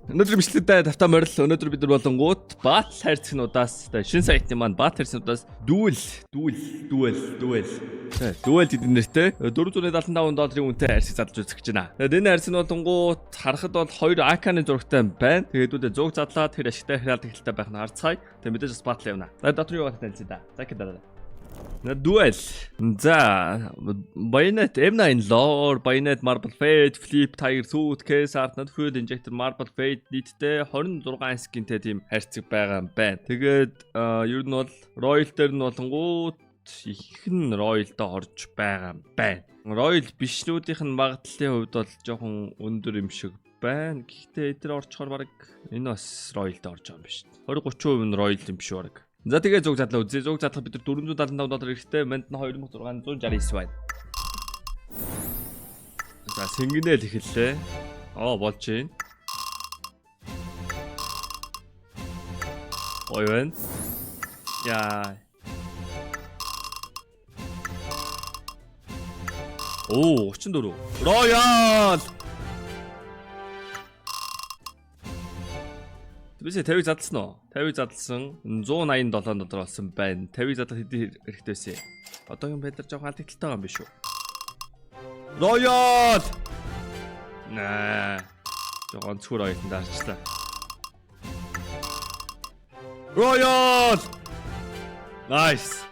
Өнөөдөр бичлэгтээ тавтаа морил. Өнөөдөр бид нар болонгууд Battle хайрцагнуудаас шинэ сайтны маань Battle хайрцагнуудаас Duel, Duel, Duel, Duel. Duel гэдэг нэртэй 475 долларын үнэтэй хайрцаг задлаж үзэх гэж байна. Тэгээд энэ хайрцаг нь болонгууд харахад бол 2 AK-ны зурагтай байна. Тэгээд үүдээ зууг задлаад тэр ашигтай хэрэг хэлтэй байх нь харцгаая. Тэгээд мэдээж бас Battle явна. За дотор юу гэх танилцъя да. За дараа. Duel. За, Bayonet M9 Lore, Bayonet Marble Fade, Flip Tiger Suit, Case Art, Fuel Injector, Marble Fade нийтдээ 26 skin-тэй тийм хайрцаг байгаа юм байна. Тэгээд ер нь бол Royal дээр нь болонгууд их нь Royal-д орж байгаа юм байна. Royal бишнүүдийнх нь магадлалын хувьд бол жоохон өндөр юм шиг байна. Гэхдээ эдгээр орчхоор баг энэ бас Royal-д орж байгаа юм биш. 20 30% нь Royal юм биш баг. За тэгээ зуг задлаа үзье. Зуг задлах бид нар 475 доллар хэрэгтэй. Манд нь 2669 байна. За сэнгэнэл эхэллээ. Оо болж байна. Ой байна. Яа. Оо 34. Royal. Бисээ 50-ыг задлсан уу? 50-ыг задлсан 187 доллар болсон байна. 50-ыг задлах хэдий хэрэгтэй байсан. Одоогийн байдлаар жоохон алдагдaltaй байгаа юм биш үү? Royal! Наа. Жоохон онцгой Royal-д дарчлаа. Royal! Nice.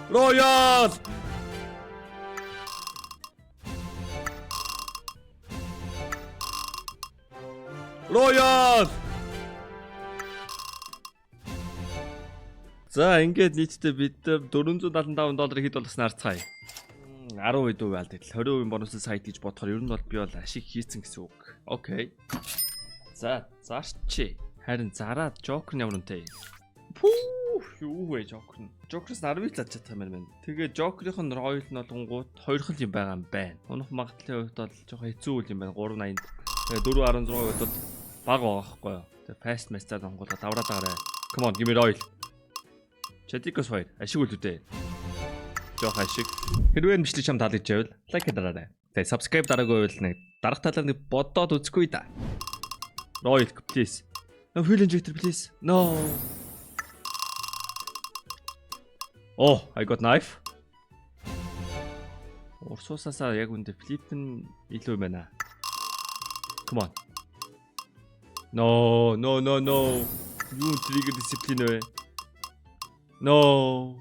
Royal! Royal! За ингээд нийтдээ бид 475 доллар хэд болгосноор харцгаая. 10% алдагдал 20% бонусын сайт гэж бодохоор ер нь бол би бол ашиг хийцэн гэсэн үг. Окей. За зарчи. Харин зараад Joker нь ямар үнэтэй. Пүү юу вэ Joker нь? Joker-с 10-ыг зарж чадах юм байна. Тэгээ Joker-ийн нь Royal нь болонгууд хоёрхан юм байгаа юм байна. Унах магадлалын хувьд бол жоохон хэцүү үйл юм байна. 3.80. Тэгээ 4.16 хувьд бол баг байгаа байхгүй юу. Тэгээ fast master онгоолоо давраад агарай. Come on, give me Royal. Chadicos 2 ашиг үл үдэ. Жоох ашиг. Хэрвээ энэ бичлэг чам таалагдж байвал like дараарай. Тэгээ subscribe дараагүй байвал нэг дарах талаар нэг бодоод үзэхгүй да. Royal please. No fuel injector please. No. Oh, I got knife. Урсуусаасаа яг үндэ flip нь илүү юм байна. Come on. No, no, no, no. Юу trigger discipline вэ? No.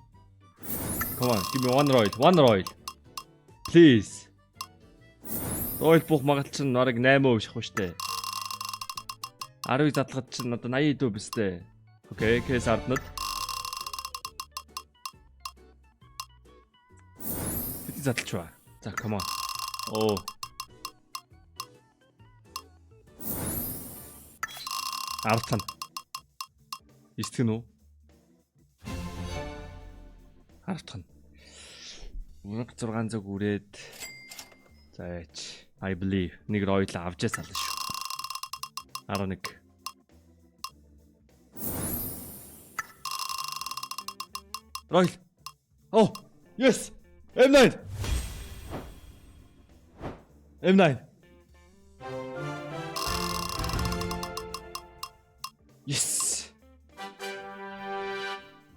Come on, give me one royal, one royal. Please. Royal буух магадлал чинь бараг 8% шахах штэ. 10-ыг задлахад чинь одоо 80 дүү биз дээ. Окей, case арднад. Хэдий задлж ба. За, come on. Оо. Ардтан. Истгэн үү? Ардтан. 1600 үрээд за яач. I believe нэг royal авчаа сална шүү. 11. Royal. Oh, yes. M9. M9. Yes.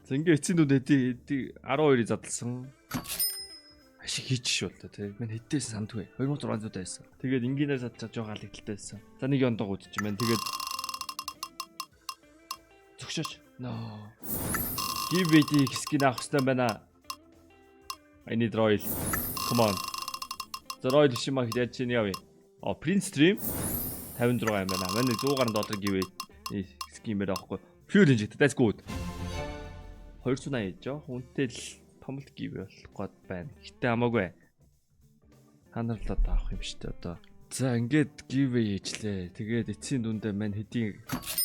За ингээ эцсийн дүнд хэдий 12-ыг задлсан. Ашиг хийчих шүү л да тий. Мэн хэдээс сандгүй. 2600 байсан. Тэгээд энгийнээр задлаж жоохон алдагдaltaй байсан. За нэг ондоо гүйдэж юм байна. Тэгээд зөгшөөч. No. Give it skin авах хэрэгтэй байна. I need royal. Come on. За royal биш юм а гэж яаж чинь явъя. О Prince Stream 56 юм байна. Манай 100 гаруй доллар give skin мээр авахгүй. Fuel injector that's good. 280 жоох үнэтэй л том л give болох гээд байна. Гэтэ хамаагүй. Та нар л одоо авах юм шүү дээ одоо. За ингээд giveaway хийчлээ. Тэгээд эцсийн дүндээ мань хэдийн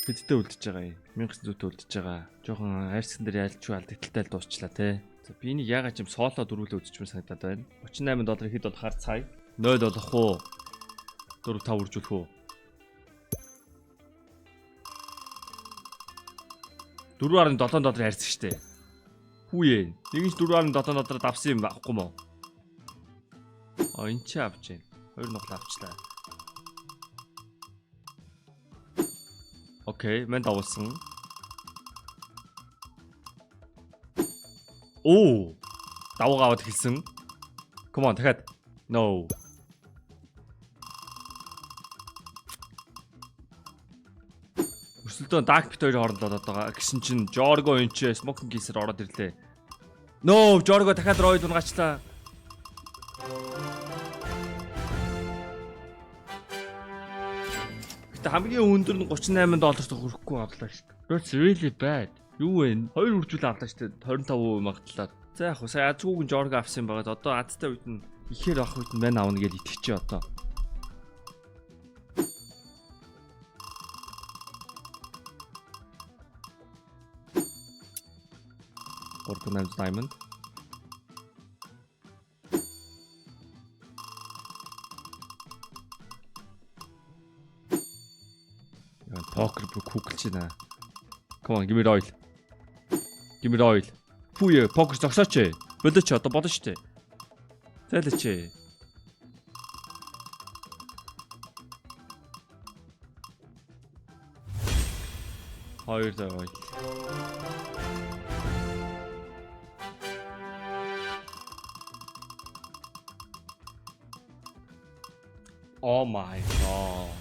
хэдтэй үлдчихэж байгаа юм. 1900-тэй үлдчихэж байгаа. Жохон хайрцаган дээр ялчгүй алдагдaltaй л дуусчлаа те. За би энийг яагаад ч юм соло дөрвөлөө үзчихмээр санагдаад байна. 38 доллар хэд болох харцгаая. 0 болох уу? 4 5 үржүүлэх үү? 4.7 доллар хайрцаг штэ. Хүүе. Нэг нь 4.7 доллараар авсан юм байхгүй мó? А энэ чи авч байна. 2 нугал авчлаа. Okay, мэн давуулсан. Оо. Давуу аваад эхэлсэн. Come on, дахиад. No. Өрсөлдөөн Dark Pit хоёрын хооронд болоод байгаа. Гэсэн чинь Jorgo энэ ч Smoking Geese-ээр ороод ирлээ. No, Jorgo дахиад Royal унгаачлаа. Гэтэ хамгийн өндөр нь 38 долларт хүрэхгүй авлаа шүү дээ. That's really bad. Юу вэ? Хоёр үржүүл авлаа шүү дээ. 25% магадлалаар. За яг хөө сая азгүйг нь Jorgo авсан юм байгаа. Одоо азтай үед нь ихээр авах үед нь мань авна гэж итгэжээ одоо. Гурван diamond. Яа, покер бүр күгэлж байна. Come on, give me royal. Give me royal. Пүү, покер зогсооч. Болооч одоо болно шүү дээ. Зайлаач. Хоёр royal. Oh my god.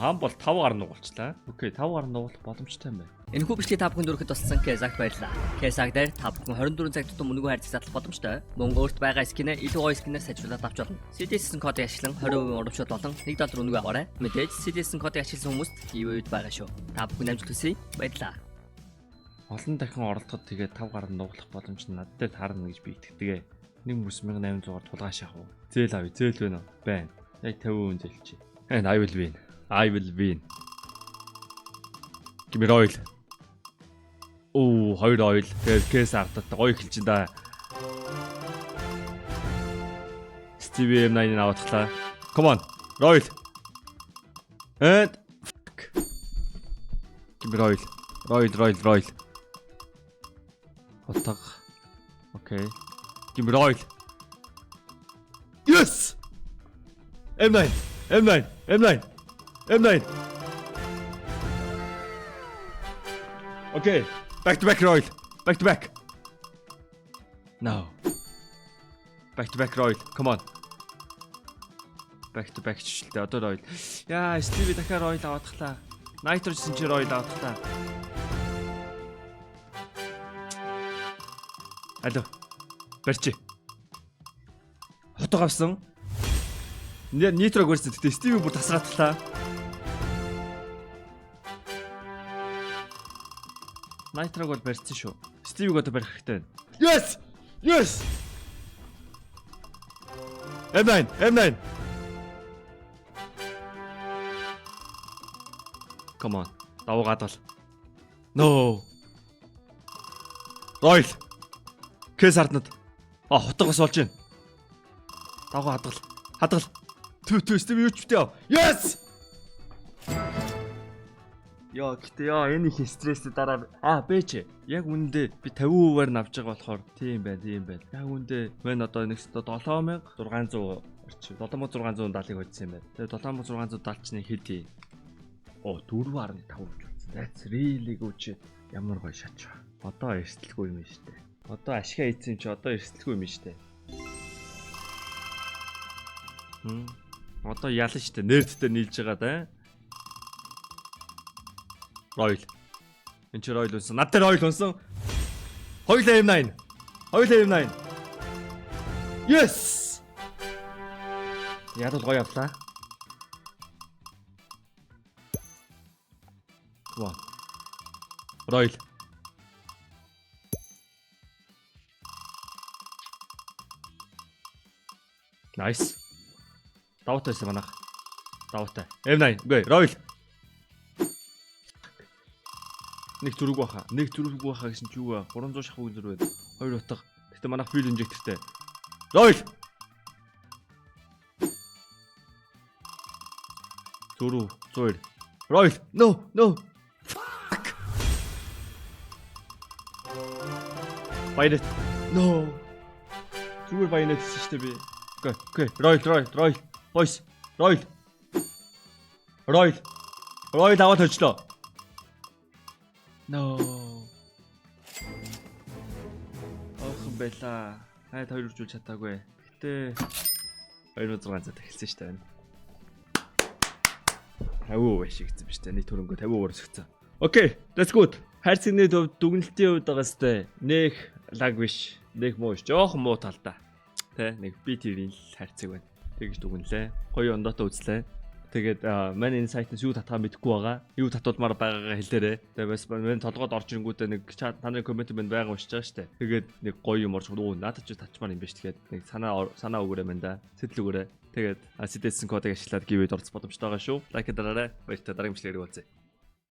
Хаан бол 5 гар нугалчлаа. Okay, 5 гар нугалах боломжтой юм байна. Энэхүү бичлэгийг та бүхэнд өргөхөд тусалсан Кезагт баярлалаа. Кезаг дээр та бүхэн 24 цаг тутам үнэгүй хайрцаг задлах боломжтой. Мөн өөрт байгаа skin ээ илүү гоё skin ээр сайжруулаад авч болно. CDS-ийн кодыг ашиглан 20% урамшуул болон 1 доллар үнэгүй аваарай. Мэдээж CDS-ийн кодыг ашигласан хүмүүст giveaway байгаа шүү. Та бүхэн амжилт хүсье. Баярлалаа. Олон дахин оролдоход тэгээ 5 гар нуглах боломж нь над дээр таарна гэж би итгэдэг. Нэг мөс 1800-аар тулгааш авах уу? Зээл авъя. Зээл байна уу? Байна. Яг 50% зээлчээ. And I will win. I will win. Give me royal. Оо, хоёр royal. Тэгээд кейс ардтай гоё эхэлж байна да. Stevie M9-ыг аваатглаа. Come on. Royal. And fuck. Give me royal. Royal, royal, royal. Утга. Okay. Give me royal. Yes. M9. M9. M9. M9. Okay. Back to back royal. Back to back. No. Back to back royal. Come on. Back to back чишлээ. Одоо royal. Яа, Stevie дахиад royal аваатглаа. Nitro гэсэн чи royal аваатглаа. Алло. Барьчи. Хутга авсан. Нитрог барьсан. Гэтэ Стиви бүр тасраатглаа. Нитрог бол барьсан шүү. Стивиг одоо барих хэрэгтэй байна. Yes! Yes! M9, M9. Come on. Давуу гадвал. No. Royal. Кэс арднад. А хутга бас болж байна. Давуу хадгал. Хадгал. Түү түү Стив юу ч битээ. Yes! Йоо гэтээ ёо энэ их стресстэй дараа а бэж яг үүндээ би 50%-аар нь авч байгаа болохоор тийм байна тийм байна. Яг үүндээ мэн одоо нэг 7600 орчим 7670-ыг хоцсон юм байна. Тэгээ 7670 ч нэг хэд юм. Оо 4.5 гэж бодсон. That's really good. Ямар гоё шатч. Одоо эрсдэлгүй юм шүү дээ. Одоо ашгаа ийцэн чи одоо эрсдэлгүй юм шүү дээ. Одоо ялан шүү дээ. Нэрдтэй нийлж байгаа да. Royal. Энд чи Royal унсан. Над дээр Royal унсан. Хоёулаа M9. Хоёулаа M9. Yes! Ядвал гоё авлаа. Come on. Royal. Nice. Давтайсан манайх. Давтай. M9. Үгүй, Royal. Нэг зүрэг баха. Нэг зүрэг баха гэсэн чи юу вэ? 300 шахуу зүрэг байна. Хоёр утга. Гэтэ манайх fuel injector-тэй. Royal. Зүрүү, 102. Royal. No, no. Fuck. Bayonet. No. Зүгээр bayonet гэсэн шүү дээ би. Okay. Royal, Royal, Royal. Boys. Royal. Royal. Royal аваад хожлоо. No. Охин байла. Хайд хоёр үржүүлж чадаагүй. Гэтэ 26 цаг эхэлсэн шүү дээ. 50% ашиг гэсэн биз дээ. Нийт хөрөнгө 50% өсгөцсөн. Okay, that's good. Хайрцагны төв дүгнэлтийн хувьд байгаа сте. Нэх лаг биш. Нэг муу биш. Жохон муу талдаа. Тэ нэг би тэрийн л хайрцаг байна. Тэгж дүгнэлээ. Гоё ондоотой үзлээ. Тэгээд манай энэ сайтаас юу татгаа мэдэхгүй байгаа. Юу татуулмаар байгаагаа хэлээрэй. Тэгээд бас манай толгойд орж ирэнгүүтээ нэг та нарын comment манд байга уншиж байгаа штэ. Тэгээд нэг гоё юм орж, өө, надад ч татчмаар юм биш, тэгэхээр нэг санаа санаа өгөөрэй мэн да. Сэтгэл өгөөрэй. Тэгээд CDS кодыг ашиглаад giveaway-д оролцох боломжтой байгаа шүү. Like дараарай. Баяртай, дараагийн бичлэгээр уулзъя.